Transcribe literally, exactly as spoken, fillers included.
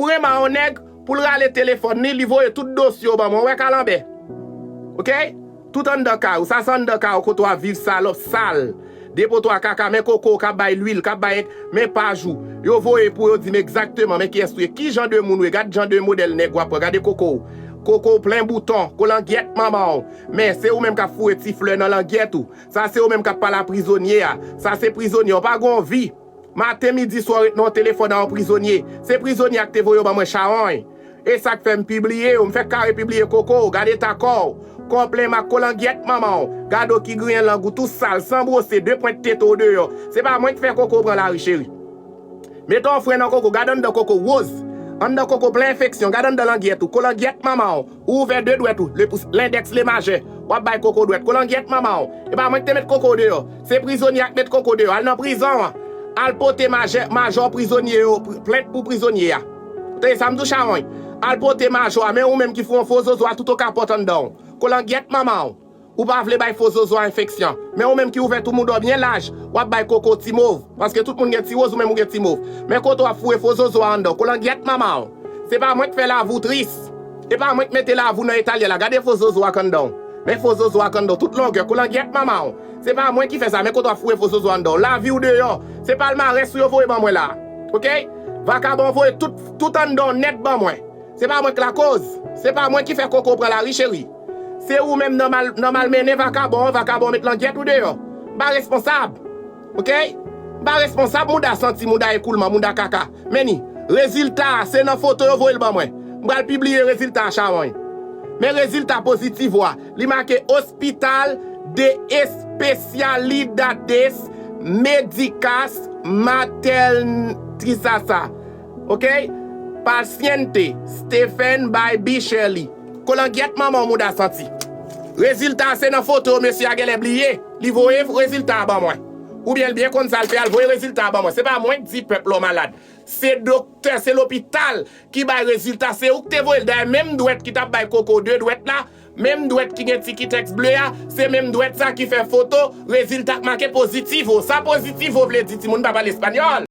Mwen ma yon nèg pou l rale telefòn li, li voye tout dosye w ban mwen. Ou wè kalanbè. Oke? Tout anndan kay ou. Sa se anndan kay ou kote w ap viv, salòp sal. Depotwa kaka, men koko w k ap bay lwil, k ap bay, men paj ou. Yo voye pou yo di m egzakteman men kiyès ou ye, ki jan de moun ou ye, gad jan de modèl nèg w ap pran, gade koko w. Koko w plen bouton, kolangyèt manman w. Men se ou menm k ap foure ti flè nan langyèt ou. Sa se ou menm k ap pale a prizonye a. Sa se prizonye a, ou pa gen yon vi. Maten, midi, swa, w ret nan yon telefòn a yon prizonye. Se prizonye a ki te voye w ban mwen, chawony. E sa k fè m pibliye w, m fèk kare pibliye koko w, gad eta kò w. Kò w plen mak, kolangyèt manman w. Gade w ki griyen lang ou tou sal, san bwose, de pwent tete w deyò. Se pa mwen ki fè koko w pran lari, cheri. Mete yon fren nan koko, gad anndan koko woz. Anndan koko plen enfeksyon, gad anndan langyèt ou, kolangyèt manman w. Ou ouvè de dwèt ou, le pous, lendèks, le majè. W ap bay koko dwèt. Kolangyèt manman w. E pa mwen ki te met koko deyò. Se prizonye a k met koko deyò. Al nan prizon an. Al pote majè, majò prizonye yo, pri- plent pou prizonye a. Tande sa m di w, chawony. Al pote majò a. Men ou menm ki foure yon fo zozo a tout o kapòt anndan w. Kolangyèt manman w. Ou pa vle bay fo zozo a enfeksyon. Men ou menm ki ouvè tou mouda w byen laj, w ap bay koko ti mov. Paske tout moun gen ti woz, ou menm ou gen ti mov. Men kote w ap foure fo zozo a anndan w. Kolangyèt manman w. Se pa mwen k fè lavi w tris. E pa mwen k mete lavi w nan eta l ye la. Gade fo zozo a k anndan w. Men fo zozo a k anndan w. Tout longè. Kolangyèt manman w. Se pa mwen ki fè sa. Men kote w ap foure fo zozo a anndan w. Lavi w deyò. Se palmarès ou yo voye ban mwen la. Oke? Vakabon voye tout, tout anndan w nèt ban mwen. Se pa mwen k lakoz. Se pa mwen ki fè koko pran lari, cheri. Se ou menm nan mal, nan malmennen vakabon an, vakabon met langyèt ou deyò. M pa responsab. Oke? M pa responsab mouda santi, mouda ekoulman, mouda kaka. Men ni, rezilta a, se nan foto yo voye l ban mwen. M pral pibliye rezilta a, chawony. Men rezilta pozitivo a. Li make Hospital de Especialidades Médicas Maternizadas. Oke? Paciente Stephen by B. Shirley. Kolangyèt manman w mouda santi. Rezilta a se nan foto yo, mesye a genlè bliye. Li voye rezilta a ban mwen. Oubyen l byen konn sa l fè, al voye rezilta a ban mwen. Se pa mwen k di pèp la w malad. Se doktè, se lopital ki bay rezilta. Se ou k te voye l. Dayè, menm dwèt ki t ap bay koko de dwèt la, menm dwèt ki gen ti kitèks ble a, se menm dwèt sa ki fè foto, rezilta k make pozitivo. Sa pozitivo vle di, timoun pa pale espanyòl.